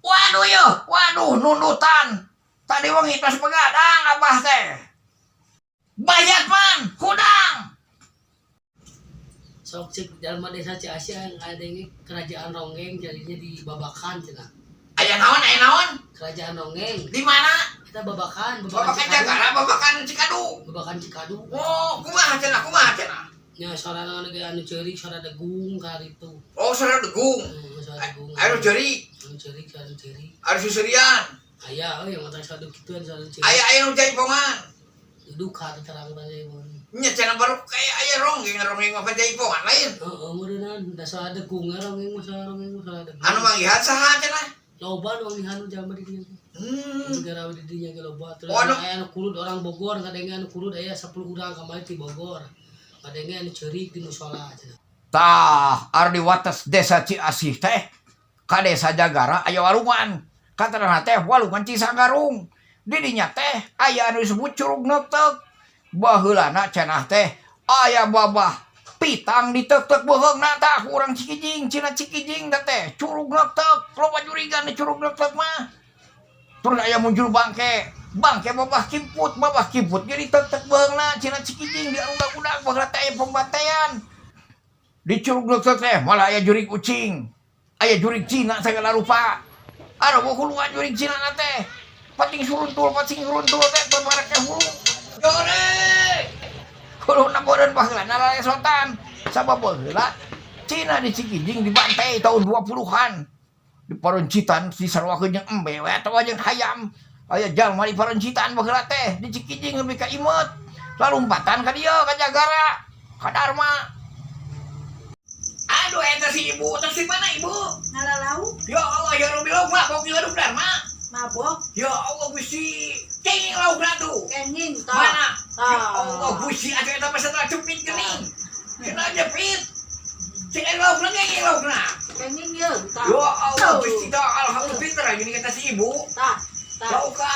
Waduh yo, waduh nundutan. Tadi wengi tos begadang abah teh. Bayat man, hudang. Sok cek jalma desa Ciasih yang ada ini kerajaan Ronggeng jadinya di Babakan cenah. Aya naon, aya naon? Kerajaan Ronggeng. Di mana? Kita Babakan, Babakan Babakan Cikadu. Jagara, Babakan Cikadu. Babakan Cikadu. Oh, kumaha cenah, kumaha cenah? Nya suara anu ge anu ceurik, suara degung kali itu. Oh, suara degung. Suara degung. Anu ceurik, Anu ceurik, suara ceurik. Anu susurian. Aya euy yang mata suara gituan suara ceurik. Aya aya nu jaipongan. Duka teh terang teh mun. Nya cenah baru kayak aya ronggeng, ronggeng mah jaipongan lain. Heeh, meureunnan da suara degung ronggeng mah suara ronggeng mah suara degung. Anu manggihan saha cenah? Loba nu manggihan jalma di dinya teh. Negara di dinya ge loba. Terus Oh, anu- aya anu kurud orang Bogor, kadenge anu kurud aya 10 urang kamari ti Bogor. Kadenge anu ceurik di musala cenah. Tah, ar di wates desa Ciasih teh ka desa Jagara aya walungan. Katana teh walungan Cisanggarung. Di dinya teh aya anu disebut Curug Neuteuk. Baheulana cenah teh aya babah pitang diteuk-teuk beuheungna tah ku urang Cikijing, Cina Cikijing teh teh Curug Neuteuk, loba jurigan di Curug Neuteuk mah. Terus aya muncul bangke, bangke babah kimput jadi teuk-teuk beuheungna Cina Cikijing di udak-udak baheula teh aya pembantaian. Di Curug Neuteuk teh malah aya jurig ucing. Aya jurig Cina segala rupa. Ada huluan jurig Cina na teh. Pating suruntul teh teu barake hulu. Jore. Huluna beureun baheula lalesotan. Sabab baheula Cina di Cikijing dibantai tahun 20-an. Di parencitan disaruakeun jeung embe we atawa jeung hayam. Aya jalma di parencitan baheula teh di Cikijing lebih ka imeut. Lalumpatan ka dieu ka Jagara, ka Darma. Aduh, eta si ibu, terus di mana ibu? Ngala lauk. Ya Allah, ya Rabbi, lauk mabok di Waduk Darma. Mabok. Ya Allah Gusti, kenging laukna tuh. Kenging tah. Mana? Tah. Ya Allah Gusti, atuh eta mah setelah cepit geuning. Kena jepit. Cek aya laukna kenging laukna. Kenging ye tah. Ya Allah Gusti, tah alhamdulillah pinter gini kata si ibu. Tah. Tah. Lauk ka